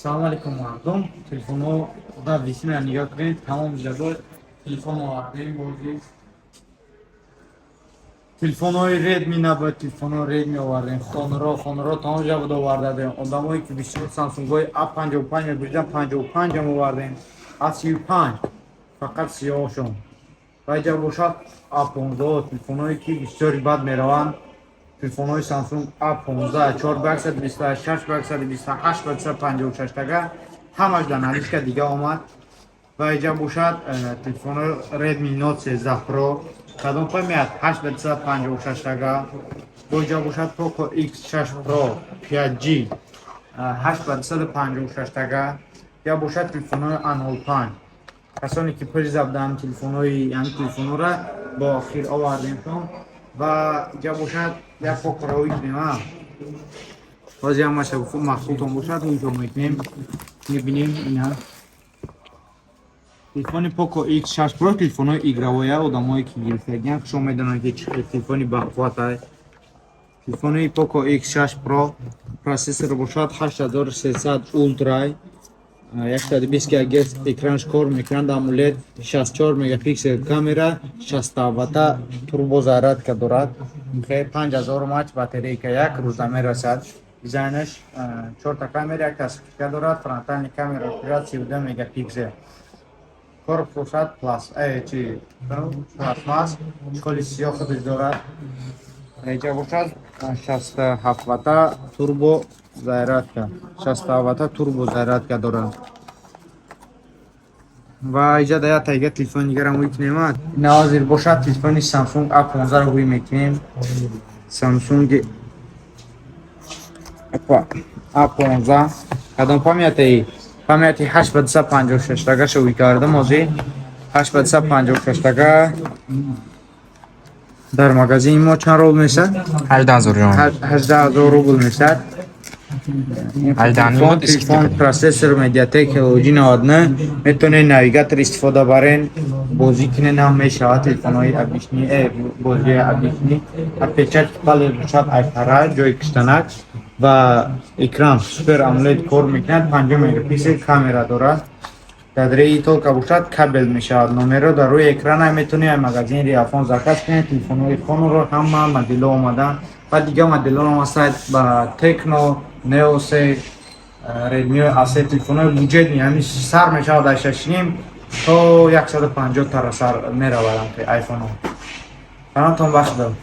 Салом алейкум, мардум. Телефонҳо да висина нигоҳ кунед, тамом ҷабо телефон овардем бозӣ. Телефонҳои Redmi набояд, телефонҳои Redmi овардем. Хонаро, хонаро тамом ҷабо овардадем. Одамое ки бисёр Samsung-ҳои A55 мебуриданд, 55 ҳам овардем. A35 фақат сиёҳшон. Ва иҷа бошад A15, телефонҳое ки бисёри бад мераванд. Телефонҳои Samsung A15 4 ба 128, 6 ба 128 ба 256 тага ҳамаш дар наличка дига омад. Ва иҷа бошад телефонҳои Redmi Note 13 Pro, кадом память 8 ба 256 тага. Бо иҷа бошад Poco X6 Pro 5G 8 ба 256 тага. Я бошад телефонҳои A05. Касоне ки пуриза буданд телефонҳои, яъни телефонҳоро бо охир овардемшон. Ва иҷа бошад як Poco-ро кунем, а ҳозир ҳамаша махсултон бошад, инҷо мекунем, мебинем. Ина телефони Poco X6 Pro, телефонҳои игровой я. Одамое ки гирифтагиан, шумо медонанд, ки чӣ хел телефони бақувват. Телефони Poco X6 Pro процессор бошад 8300 Ultra, 120 Гц экранш кор мекунад, AMOLED, 64 мегапиксел камера, 60 ватта турбо зарядка дорад, 5000 мАч батарейка, як рӯза мерасад. Дизайнаш чорта камера, якта вспышка дорад, фронтальный камера 32 мегапиксел. Корпус бошад плас чи пластмасс, чехоли сиёҳ худаш дорад. Инҷа бошад 67 ватта турбо зарядка, 67 ватта турбо зарядка дорад. Ва иҷа да як тайга телефони дигарам ҳуй кунем. Ина ҳозир бошад телефони Samsung A15 ро ҳуй мекунем. Samsung A15 кадом память, память 8 ба 256 тагаша ҳуй кардам. Ҳозир 8 ба 256 тага дар магазини мо чанд рубл мешавад? 18 000 ҷон. 18 000 рубл мешавад. 18 000. Телефон процессор MediaTek Helio G99, метавонед навигатор истифода барен, бозӣ кунен ҳам мешавад, телефонҳои обычный, бозии обычный. Отпечатки палец бошад айфара, ҷои киштанак ва экран Super AMOLED кор мекунад, 50 мегапиксел камера дорад. Дар реи толка бошад кабел мешавад. Номерро дар рӯи экрана метавонед магазини Реалфон заказ кунед. Телефонҳои Хонорро ҳама моделҳо омаданд ва дигар моделҳо ҳастанд ба Tecno, Neo 3, Redmi A3, телефонҳои бюджетный, ҳамин сар мешавад аз 6,5 то 150 тара сар меравад айфонҳо. Саломтон бахшидам.